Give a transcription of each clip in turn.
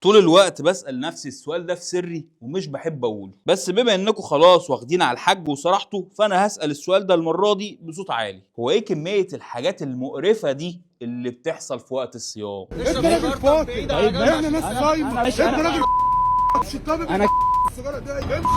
طول الوقت بسأل نفسي السؤال ده في سري ومش بحب اقوله، بس بما انكم خلاص واخدين على الحاج وصراحته فانا هسأل السؤال ده المرة دي بصوت عالي. هو ايه كمية الحاجات المقرفة دي اللي بتحصل في وقت الصيام؟ انت راجل فاضي، احنا ناس صايمه. انت راجل انا السيجارة دي امشي.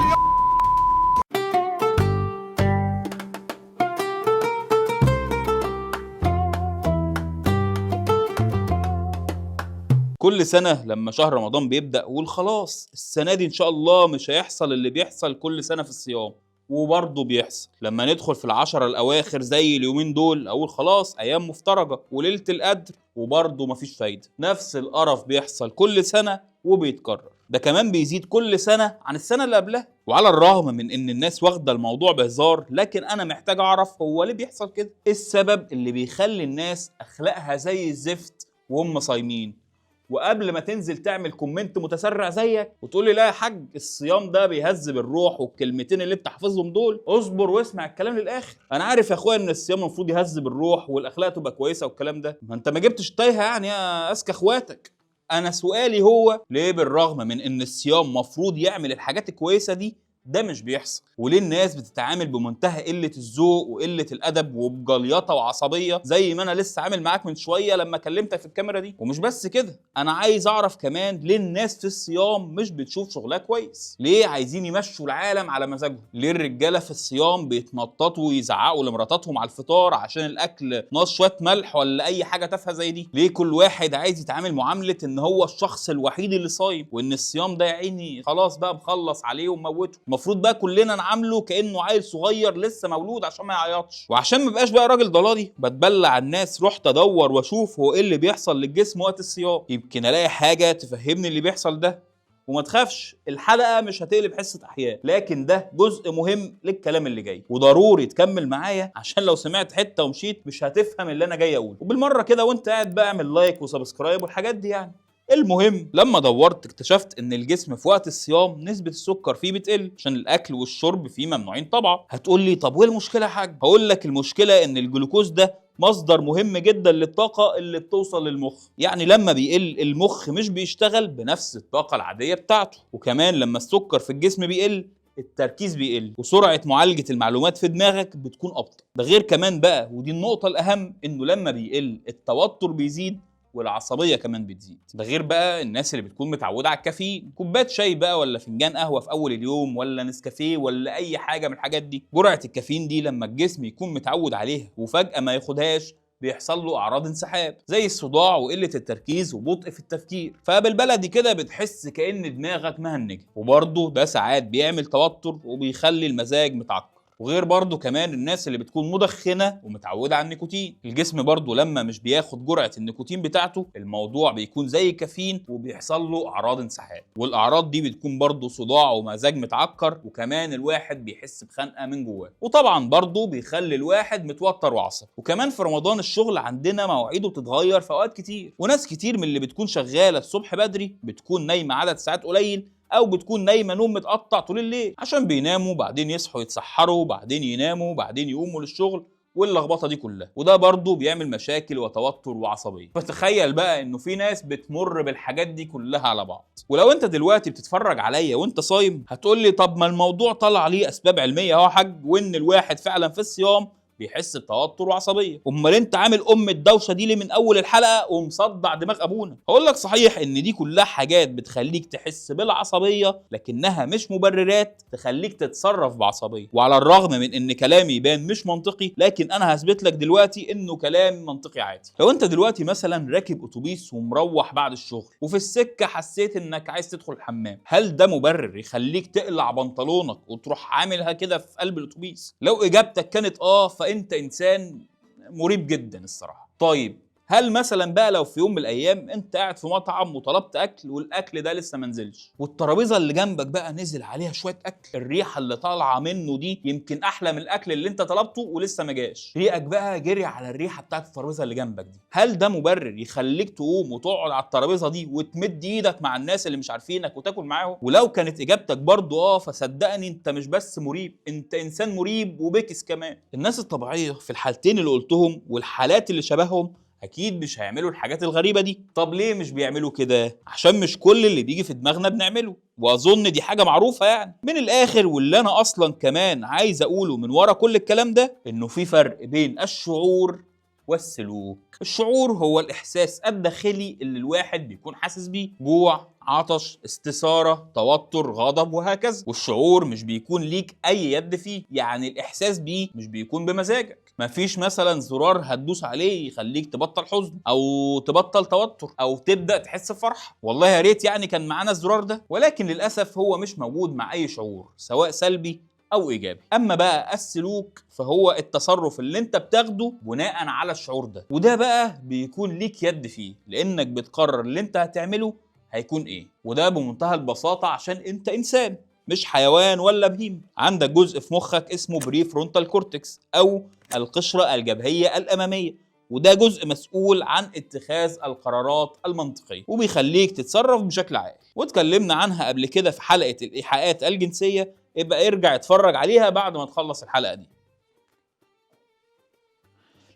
كل سنة لما شهر رمضان بيبدأ أقول خلاص السنة دي إن شاء الله مش هيحصل اللي بيحصل كل سنة في الصيام، وبرضه بيحصل. لما ندخل في العشرة الأواخر زي اليومين دول أقول خلاص أيام مفترجة وليلة القدر، وبرضه مفيش فايدة. نفس القرف بيحصل كل سنة وبيتكرر، ده كمان بيزيد كل سنة عن السنة اللي قبلها. وعلى الرغم من إن الناس واخدة الموضوع بهزار، لكن أنا محتاج أعرف هو ليه بيحصل كده؟ إيه السبب اللي بيخلي الناس أخلاقها زي الزفت وهم صايمين؟ وقبل ما تنزل تعمل comment متسرع زيك وتقول لي لا يا حاج الصيام ده بيهذب الروح والكلمتين اللي انت حافظهم دول، اصبر واسمع الكلام للاخر. انا عارف يا اخويا ان الصيام المفروض يهذب الروح والاخلاق تبقى كويسة والكلام ده، ما انت ما جبتش تايهه يعني يا اذكى اخواتك. انا سؤالي هو ليه بالرغم من ان الصيام مفروض يعمل الحاجات الكويسة دي ده مش بيحصل؟ وليه الناس بتتعامل بمنتهى قلة الذوق وقلة الأدب وبجليطة وعصبية زي ما أنا لسه عامل معاك من شوية لما كلمتك في الكاميرا دي؟ ومش بس كده، أنا عايز أعرف كمان ليه الناس في الصيام مش بتشوف شغلها كويس؟ ليه عايزين يمشوا العالم على مزاجهم؟ ليه الرجالة في الصيام بيتنططوا ويزعقوا لمراتاتهم على الفطار عشان الأكل ناقص شوية ملح ولا أي حاجة تافهة زي دي؟ ليه كل واحد عايز يتعامل معاملة إن هو الشخص الوحيد اللي صايم، وإن الصيام ده يا عيني خلاص بقى مخلص عليه وموته؟ المفروض بقى كلنا نعامله كانه عيل صغير لسه مولود عشان ما يعيطش. وعشان ما بقاش بقى راجل ضلالي بتبلع على الناس، رحت ادور واشوف هو ايه اللي بيحصل للجسم وقت الصيام، يمكن الاقي حاجة تفهمني اللي بيحصل ده. وما تخافش الحلقة مش هتقلب حصة احياء، لكن ده جزء مهم للكلام اللي جاي وضروري تكمل معايا عشان لو سمعت حتة ومشيت مش هتفهم اللي انا جاي اقوله. وبالمره كده وانت قاعد بقى اعمل like و subscribe والحاجات دي يعني. المهم لما دورت اكتشفت ان الجسم في وقت الصيام نسبة السكر فيه بتقل عشان الاكل والشرب فيه ممنوعين طبعا. هتقول لي طب وايه المشكلة يا حاج؟ هقول لك المشكلة ان الجلوكوز ده مصدر مهم جدا للطاقة اللي بتوصل للمخ، يعني لما بيقل المخ مش بيشتغل بنفس الطاقة العادية بتاعته، وكمان لما السكر في الجسم بيقل التركيز بيقل وسرعة معالجة المعلومات في دماغك بتكون أبطأ. ده غير كمان بقى، ودي النقطة الأهم، انه لما بيقل التوتر بيزيد والعصبية كمان بتزيد. ده غير بقى الناس اللي بتكون متعوده على الكافيين، كوباية شاي بقى ولا فنجان قهوة في اول اليوم ولا نسكافيه ولا اي حاجة من الحاجات دي. جرعة الكافيين دي لما الجسم يكون متعود عليها وفجاة ما ياخدهاش بيحصل له اعراض انسحاب زي الصداع وقلة التركيز وبطء في التفكير، فبالبلدي كده بتحس كأن دماغك مهنجه، وبرضه ده ساعات بيعمل توتر وبيخلي المزاج متعكر. وغير برضو كمان الناس اللي بتكون مدخنة ومتعودة على النيكوتين، الجسم برضو لما مش بياخد جرعة النيكوتين بتاعته الموضوع بيكون زي الكافيين وبيحصل له أعراض انسحاب، والأعراض دي بتكون برضو صداع ومزاج متعكر، وكمان الواحد بيحس بخنقة من جواه، وطبعا برضو بيخلي الواحد متوتر وعصبي. وكمان في رمضان الشغل عندنا مواعيده بتتغير في أوقات كتير، وناس كتير من اللي بتكون شغالة الصبح بدري بتكون نايمة عدد ساعات قليل او بتكون نايمة نوم متقطع طول الليل عشان بيناموا بعدين يصحوا يتسحروا بعدين يناموا بعدين يقوموا للشغل واللخبطه دي كلها، وده برضه بيعمل مشاكل وتوتر وعصبيه. فتخيل بقى انه في ناس بتمر بالحاجات دي كلها على بعض. ولو انت دلوقتي بتتفرج عليا وانت صايم هتقول لي طب ما الموضوع طلع ليه اسباب علمية اهو يا حاج، وان الواحد فعلا في الصيام بيحس بتوتر وعصبيه، امال انت عامل ام الدوشة دي ليه من اول الحلقة ومصدع دماغ ابونا؟ هقول لك صحيح ان دي كلها حاجات بتخليك تحس بالعصبيه، لكنها مش مبررات تخليك تتصرف بعصبيه. وعلى الرغم من ان كلامي يبان مش منطقي، لكن انا هثبت لك دلوقتي انه كلام منطقي عادي. لو انت دلوقتي مثلا راكب اتوبيس ومروح بعد الشغل وفي السكة حسيت انك عايز تدخل الحمام، هل ده مبرر يخليك تقلع بنطلونك وتروح عاملها كده في قلب الاتوبيس؟ لو اجابتك كانت اه فانت انسان مريب جدا الصراحة. طيب هل مثلا بقى لو في يوم من الايام انت قاعد في مطعم وطلبت اكل والاكل ده لسه ما نزلش، والترابيزه اللي جنبك بقى نزل عليها شوية اكل، الريحة اللي طالعه منه دي يمكن احلى من الاكل اللي انت طلبته ولسه ما جاش، ريقك بقى جري على الريحة بتاعت الترابيزة اللي جنبك دي، هل ده مبرر يخليك تقوم وتقعد على الترابيزة دي وتمد ايدك مع الناس اللي مش عارفينك وتاكل معاهم؟ ولو كانت اجابتك برضو اه، فصدقني انت مش بس مريب، انت انسان مريب وبكس كمان. الناس الطبيعية في الحالتين اللي قلتهم والحالات اللي شبههم اكيد مش هيعملوا الحاجات الغريبة دي. طب ليه مش بيعملوا كده؟ عشان مش كل اللي بيجي في دماغنا بنعمله، واظن دي حاجة معروفة يعني. من الاخر، واللي انا اصلا كمان عايز اقوله من ورا كل الكلام ده، انه في فرق بين الشعور والسلوك. الشعور هو الاحساس الداخلي اللي الواحد بيكون حاسس بيه، جوع، عطش، استثارة، توتر، غضب، وهكذا. والشعور مش بيكون ليك اي يد فيه، يعني الاحساس بيه مش بيكون بمزاجك. مفيش مثلا زرار هتدوس عليه يخليك تبطل حزن او تبطل توتر او تبدا تحس بفرحة. والله يا ريت يعني كان معانا الزرار ده، ولكن للاسف هو مش موجود مع اي شعور سواء سلبي او ايجابي. اما بقى السلوك فهو التصرف اللي انت بتاخده بناء على الشعور ده، وده بقى بيكون ليك يد فيه، لانك بتقرر اللي انت هتعمله هيكون ايه، وده بمنتهى البساطة عشان انت انسان مش حيوان ولا بهيم. عندك جزء في مخك اسمه prefrontal cortex او القشرة الجبهيه الامامية، وده جزء مسؤول عن اتخاذ القرارات المنطقية وبيخليك تتصرف بشكل عاقل، واتكلمنا عنها قبل كده في حلقة الايحاءات الجنسية، ابقى ارجع اتفرج عليها بعد ما تخلص الحلقة دي.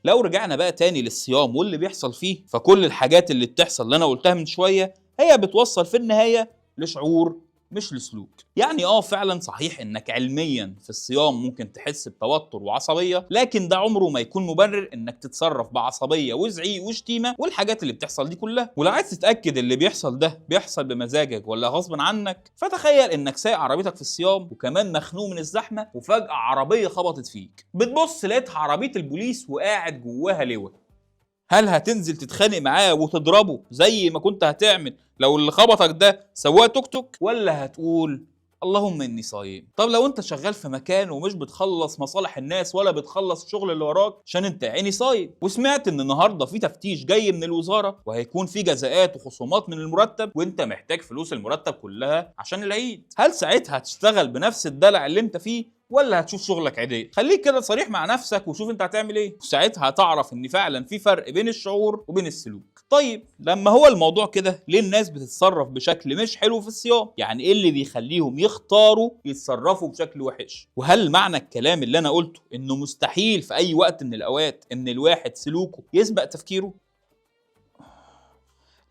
لو رجعنا بقى تاني للصيام واللي بيحصل فيه، فكل الحاجات اللي بتحصل اللي انا قلتها من شوية هي بتوصل في النهاية لشعور مش لسلوك. يعني فعلا صحيح انك علميا في الصيام ممكن تحس بتوتر وعصبيه، لكن ده عمره ما يكون مبرر انك تتصرف بعصبيه وزعيق وشتيمه والحاجات اللي بتحصل دي كلها. ولو عايز تتاكد اللي بيحصل ده بيحصل بمزاجك ولا غصب عنك، فتخيل انك سايق عربيتك في الصيام وكمان مخنوق من الزحمة، وفجاة عربية خبطت فيك، بتبص لقيتها عربية البوليس وقاعد جواها لواء. هل هتنزل تتخانق معاه وتضربه زي ما كنت هتعمل لو اللي خبطك ده سواق توك توك، ولا هتقول اللهم اني صايم؟ طب لو انت شغال في مكان ومش بتخلص مصالح الناس ولا بتخلص الشغل اللي وراك عشان انت عيني صايم، وسمعت ان النهارده في تفتيش جاي من الوزارة وهيكون في جزاءات وخصومات من المرتب، وانت محتاج فلوس المرتب كلها عشان العيد، هل ساعتها هتشتغل بنفس الدلع اللي انت فيه ولا هتشوف شغلك عدل؟ خليك كده صريح مع نفسك وشوف انت هتعمل ايه، وساعتها هتعرف ان فعلا في فرق بين الشعور وبين السلوك. طيب لما هو الموضوع كده، ليه الناس بتتصرف بشكل مش حلو في الصيام؟ يعني ايه اللي بيخليهم يختاروا يتصرفوا بشكل وحش؟ وهل معنى الكلام اللي انا قلته انه مستحيل في اي وقت من الاوقات ان الواحد سلوكه يسبق تفكيره؟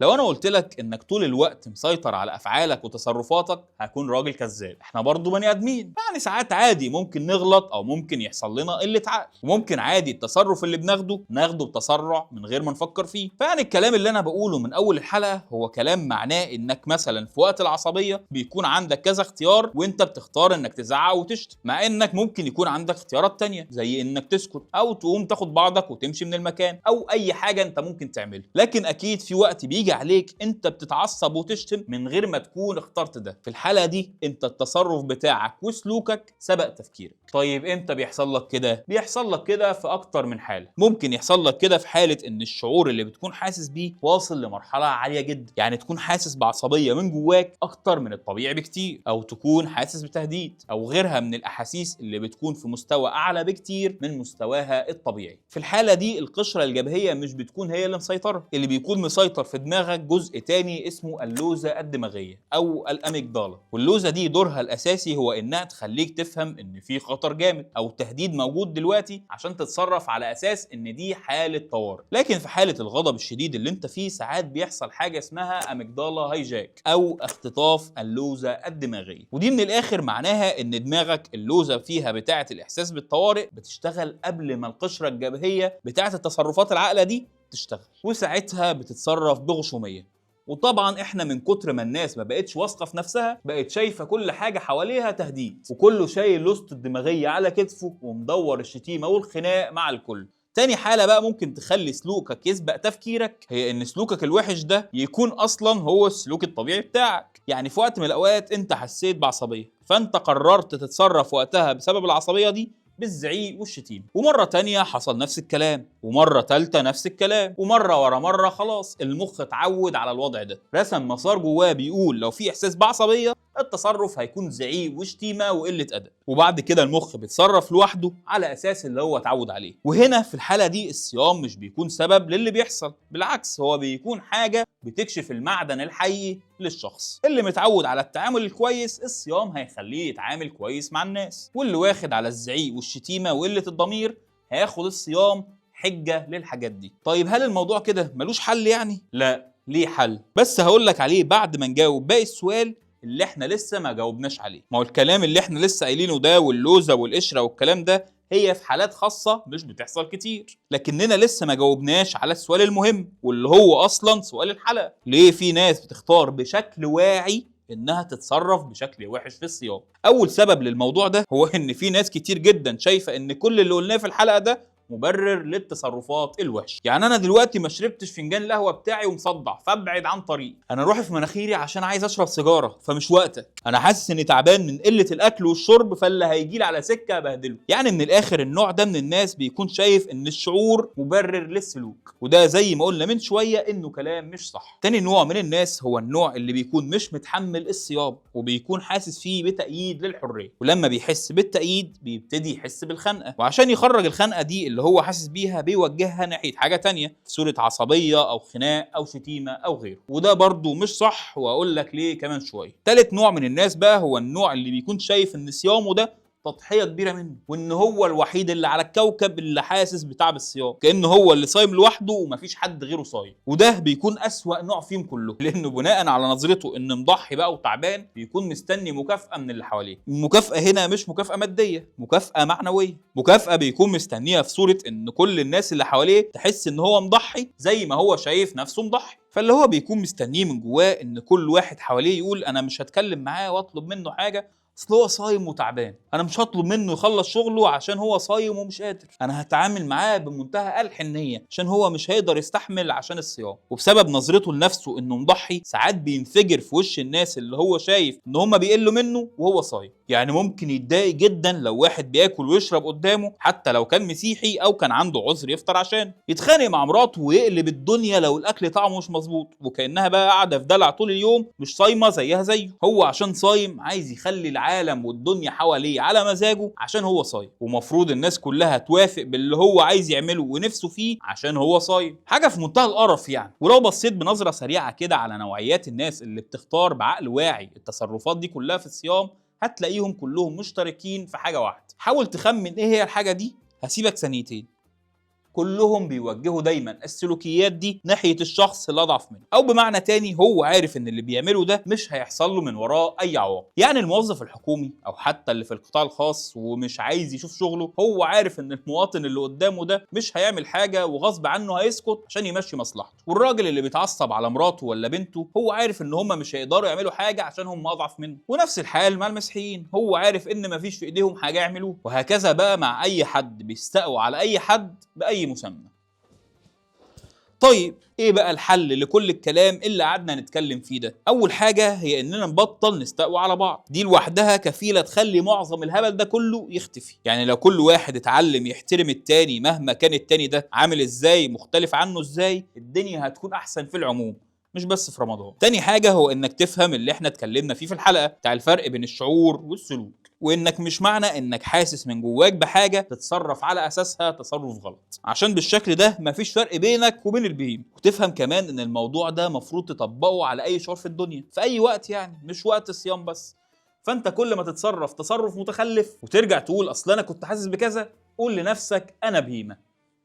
لو انا قلت لك انك طول الوقت مسيطر على افعالك وتصرفاتك هكون راجل كذاب. احنا برضو بني ادمين، يعني ساعات عادي ممكن نغلط او ممكن يحصل لنا قلة عقل، وممكن عادي التصرف اللي بناخده ناخده بتسرع من غير ما نفكر فيه. فيعني الكلام اللي انا بقوله من اول الحلقة هو كلام معناه انك مثلا في وقت العصبية بيكون عندك كذا اختيار، وانت بتختار انك تزعق وتشتم، مع انك ممكن يكون عندك اختيارات تانية زي انك تسكت او تقوم تاخد بعضك وتمشي من المكان او اي حاجة انت ممكن تعملها. لكن اكيد في وقت بيجي عليك انت بتتعصب وتشتم من غير ما تكون اخترت ده. في الحالة دي انت التصرف بتاعك وسلوكك سبق تفكيرك. طيب امتى بيحصل لك كده؟ بيحصل لك كده في اكتر من حالة. ممكن يحصل لك كده في حالة ان الشعور اللي بتكون حاسس بيه واصل لمرحلة عالية جدا، يعني تكون حاسس بعصبية من جواك اكتر من الطبيعي بكتير، او تكون حاسس بتهديد او غيرها من الاحاسيس اللي بتكون في مستوى اعلى بكتير من مستواها الطبيعي. في الحالة دي القشرة الجبهية مش بتكون هي اللي مسيطرة، اللي بيكون مسيطر في دماغك جزء تاني اسمه اللوزة الدماغية أو ال amygdala. واللوزة دي دورها الأساسي هو إنها تخليك تفهم إن في خطر جامد أو تهديد موجود دلوقتي عشان تتصرف على أساس إن دي حالة طوارئ. لكن في حالة الغضب الشديد اللي أنت فيه ساعات بيحصل حاجة اسمها amygdala hijack أو اختطاف اللوزة الدماغية، ودي من الآخر معناها إن دماغك اللوزة فيها بتاعة الإحساس بالطوارئ بتشتغل قبل ما القشرة الجبهية بتاعة التصرفات العاقلة دي تشتغل، وساعتها بتتصرف بغشوميه. وطبعا احنا من كتر ما الناس ما بقتش واثقة في نفسها بقت شايفه كل حاجة حواليها تهديد، وكله شايل لوزته الدماغية على كتفه ومدور الشتيمة والخناق مع الكل. تاني حاله بقى ممكن تخلي سلوكك يسبق تفكيرك هي ان سلوكك الوحش ده يكون اصلا هو السلوك الطبيعي بتاعك. يعني في وقت من الاوقات انت حسيت بعصبيه، فانت قررت تتصرف وقتها بسبب العصبية دي بالزعيق والشتيمه، ومرة تانية حصل نفس الكلام، ومرة تالتة نفس الكلام، ومرة ورا مرة. خلاص المخ اتعود على الوضع ده، رسم مسار جواه بيقول لو في احساس بعصبيه التصرف هيكون زعيق وشتيمه وقلة ادب، وبعد كده المخ بيتصرف لوحده على اساس اللي هو اتعود عليه. وهنا في الحالة دي الصيام مش بيكون سبب للي بيحصل، بالعكس هو بيكون حاجة بتكشف المعدن الحقيقي للشخص. اللي متعود على التعامل الكويس الصيام هيخليه يتعامل كويس مع الناس، واللي واخد على الزعيق والشتيمه وقلة الضمير هياخد الصيام حجه للحاجات دي. طيب هل الموضوع كده ملوش حل يعني؟ لا، ليه حل، بس هقول لك عليه بعد ما نجاوب باقي السؤال اللي احنا لسه ما جاوبناش عليه. ما هو الكلام اللي احنا لسه قايلينه ده واللوزه والقشره والكلام ده هي في حالات خاصة مش بتحصل كتير، لكننا لسه ما جاوبناش على السؤال المهم واللي هو اصلا سؤال الحلقة: ليه في ناس بتختار بشكل واعي انها تتصرف بشكل وحش في الصيام؟ اول سبب للموضوع ده هو ان في ناس كتير جدا شايفه ان كل اللي قلناه في الحلقة ده مبرر للتصرفات الوحشة. يعني انا دلوقتي ما شربتش فنجان القهوة بتاعي ومصدع، فابعد عن طريقي. انا روحي في مناخيري عشان عايز اشرب سيجارة، فمش وقتك. انا حاسس اني تعبان من قلة الاكل والشرب، فاللي هيجي لي على سكة ابهدله. يعني من الاخر النوع ده من الناس بيكون شايف ان الشعور مبرر للسلوك، وده زي ما قلنا من شوية انه كلام مش صح. تاني نوع من الناس هو النوع اللي بيكون مش متحمل الصيام وبيكون حاسس فيه بتأييد للحرية، ولما بيحس بالتأييد بيبتدي يحس بالخنقه، وعشان يخرج الخنقه دي اللي هو حاسس بيها بيوجهها ناحية حاجة تانية في صوره عصبية او خناق او شتيمه او غيره، وده برضو مش صح واقول لك ليه كمان شوية. تالت نوع من الناس بقى هو النوع اللي بيكون شايف ان صيامه ده تضحية كبيرة منه، وان هو الوحيد اللي على الكوكب اللي حاسس بتعب الصيام، كأنه هو اللي صايم لوحده ومفيش حد غيره صايم. وده بيكون اسوأ نوع فيهم كله، لانه بناء على نظرته ان مضحي بقى وتعبان بيكون مستني مكافأة من اللي حواليه. المكافأة هنا مش مكافأة مادية، مكافأة معنوية، مكافأة بيكون مستنيها في صورة ان كل الناس اللي حواليه تحس ان هو مضحي زي ما هو شايف نفسه مضحي. فاللي هو بيكون مستنيه من جواه ان كل واحد حواليه يقول انا مش هتكلم معاه واطلب منه حاجة، اصل هو صايم وتعبان، انا مش هطلب منه يخلص شغله عشان هو صايم ومش قادر، انا هتعامل معاه بمنتهى الحنيه عشان هو مش هيقدر يستحمل عشان الصيام. وبسبب نظرته لنفسه انه مضحي ساعات بينفجر في وش الناس اللي هو شايف ان هم بيقلوا منه وهو صايم. يعني ممكن يتضايق جدا لو واحد بياكل ويشرب قدامه حتى لو كان مسيحي او كان عنده عذر يفطر عشان، يتخانق مع مراته ويقلب الدنيا لو الاكل طعمه مش مظبوط، وكانها بقى قاعدة في دلع طول اليوم مش صايمه زيها زيه. هو عشان صايم عايز يخلي العالم والدنيا حواليه على مزاجه عشان هو صايم، ومفروض الناس كلها توافق باللي هو عايز يعمله ونفسه فيه عشان هو صايم. حاجة في منتهى القرف يعني. ولو بصيت بنظره سريعة كده على نوعيات الناس اللي بتختار بعقل واعي التصرفات دي كلها في الصيام، هتلاقيهم كلهم مشتركين في حاجة واحدة. حاول تخمن ايه هي الحاجة دي، هسيبك ثانيتين. كلهم بيوجهوا دايما السلوكيات دي ناحية الشخص اللي اضعف منه، او بمعنى تاني هو عارف ان اللي بيعمله ده مش هيحصل له من وراه اي عواقب. يعني الموظف الحكومي او حتى اللي في القطاع الخاص ومش عايز يشوف شغله، هو عارف ان المواطن اللي قدامه ده مش هيعمل حاجة وغصب عنه هيسكت عشان يمشي مصلحته. والراجل اللي بيتعصب على مراته ولا بنته، هو عارف ان هم مش هيقدروا يعملوا حاجة عشان هم اضعف منه. ونفس الحال مع المسيحيين، هو عارف ان مفيش في ايديهم حاجة يعملوها. وهكذا بقى مع اي حد بيستقوى على اي حد باي مسمى. طيب ايه بقى الحل لكل الكلام اللي قعدنا نتكلم فيه ده؟ اول حاجة هي اننا نبطل نستقوى على بعض، دي لوحدها كفيله تخلي معظم الهبل ده كله يختفي. يعني لو كل واحد اتعلم يحترم التاني مهما كان التاني ده عامل ازاي، مختلف عنه ازاي، الدنيا هتكون احسن في العموم، مش بس في رمضان. تاني حاجة هو انك تفهم اللي احنا اتكلمنا فيه في الحلقة بتاع الفرق بين الشعور والسلوك، وانك مش معنى انك حاسس من جواك بحاجة تتصرف على اساسها تصرف غلط، عشان بالشكل ده مفيش فرق بينك وبين البهيم. وتفهم كمان ان الموضوع ده مفروض تطبقه على اي شعور في الدنيا في اي وقت، يعني مش وقت الصيام بس. فانت كل ما تتصرف تصرف متخلف وترجع تقول اصل انا كنت حاسس بكذا، قول لنفسك انا بهيمة.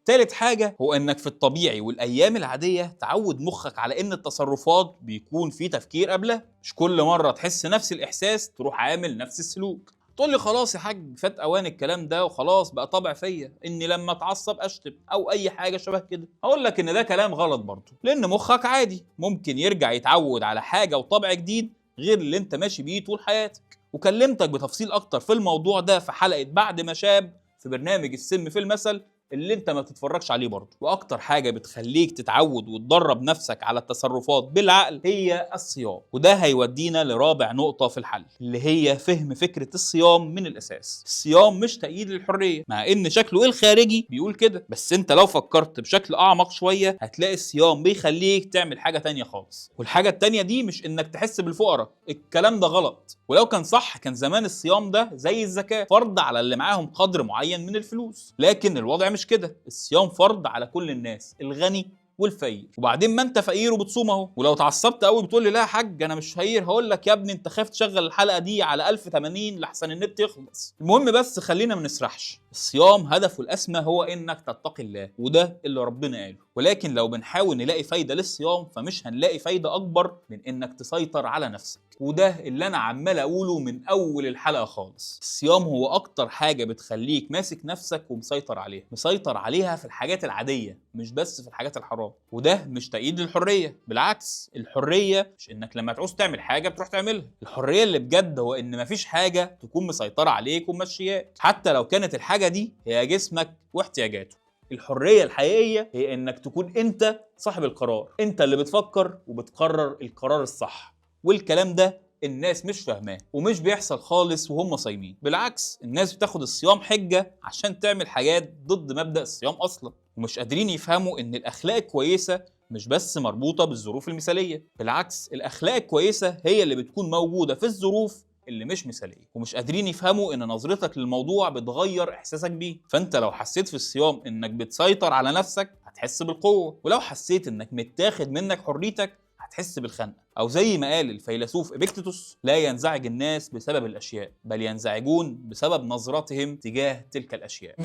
تالت حاجة هو انك في الطبيعي والايام العادية تعود مخك على ان التصرفات بيكون في تفكير قبلها، مش كل مرة تحس نفس الاحساس تروح عامل نفس السلوك. تقول لي خلاص يا حاج فات اوان الكلام ده وخلاص بقى طبع فيا اني لما اتعصب اشتم او اي حاجة شبه كده. هقول لك ان ده كلام غلط برضه، لان مخك عادي ممكن يرجع يتعود على حاجة وطبع جديد غير اللي انت ماشي بيه طول حياتك. وكلمتك بتفصيل اكتر في الموضوع ده في حلقة بعد ما شاب في برنامج السم في المثل اللي انت ما تتفرجش عليه برضه. واكتر حاجة بتخليك تتعود وتدرب نفسك على التصرفات بالعقل هي الصيام، وده هيودينا لرابع نقطة في الحل اللي هي فهم فكرة الصيام من الاساس. الصيام مش تأييد للحرية مع ان شكله الخارجي بيقول كده، بس انت لو فكرت بشكل اعمق شوية هتلاقي الصيام بيخليك تعمل حاجة تانية خالص. والحاجة التانية دي مش انك تحس بالفقراء، الكلام ده غلط، ولو كان صح كان زمان الصيام ده زي الزكاة فرض على اللي معاهم قدر معين من الفلوس، لكن الوضع مش كده. الصيام فرض على كل الناس، الغني والفقير. وبعدين ما انت فقير وبتصوم اهو، ولو اتعصبت قوي بتقول لي لا يا حاج انا مش فقير، هقول لك يا ابني انت خايف تشغل الحلقة دي على 1080 لحسن النت يخلص. المهم بس خلينا ما نسرحش. الصيام هدفه الاسمى هو انك تتقي الله، وده اللي ربنا قاله. ولكن لو بنحاول نلاقي فايده للصيام فمش هنلاقي فايده اكبر من انك تسيطر على نفسك، وده اللي انا عمال اقوله من اول الحلقة خالص. الصيام هو اكتر حاجة بتخليك ماسك نفسك ومسيطر عليها، مسيطر عليها في الحاجات العادية مش بس في الحاجات الحرام. وده مش تأييد للحرية، بالعكس، الحرية مش انك لما تعوز تعمل حاجة بتروح تعملها. الحرية اللي بجد هو ان مفيش حاجة تكون مسيطرة عليك ومشياك، حتى لو كانت الحاجة دي هي جسمك واحتياجاته. الحرية الحقيقية هي انك تكون انت صاحب القرار، انت اللي بتفكر وبتقرر القرار الصح. والكلام ده الناس مش فاهماه ومش بيحصل خالص وهم صايمين. بالعكس، الناس بتاخد الصيام حجة عشان تعمل حاجات ضد مبدأ الصيام أصلا، ومش قادرين يفهموا إن الأخلاق الكويسة مش بس مربوطة بالظروف المثالية. بالعكس، الأخلاق الكويسة هي اللي بتكون موجودة في الظروف اللي مش مثالية. ومش قادرين يفهموا إن نظرتك للموضوع بتغير إحساسك بيه. فأنت لو حسيت في الصيام إنك بتسيطر على نفسك هتحس بالقوة، ولو حسيت إنك متاخد منك حريتك هتحس بالخنقة. أو زي ما قال الفيلسوف إبكتيتوس: لا ينزعج الناس بسبب الأشياء، بل ينزعجون بسبب نظرتهم تجاه تلك الأشياء.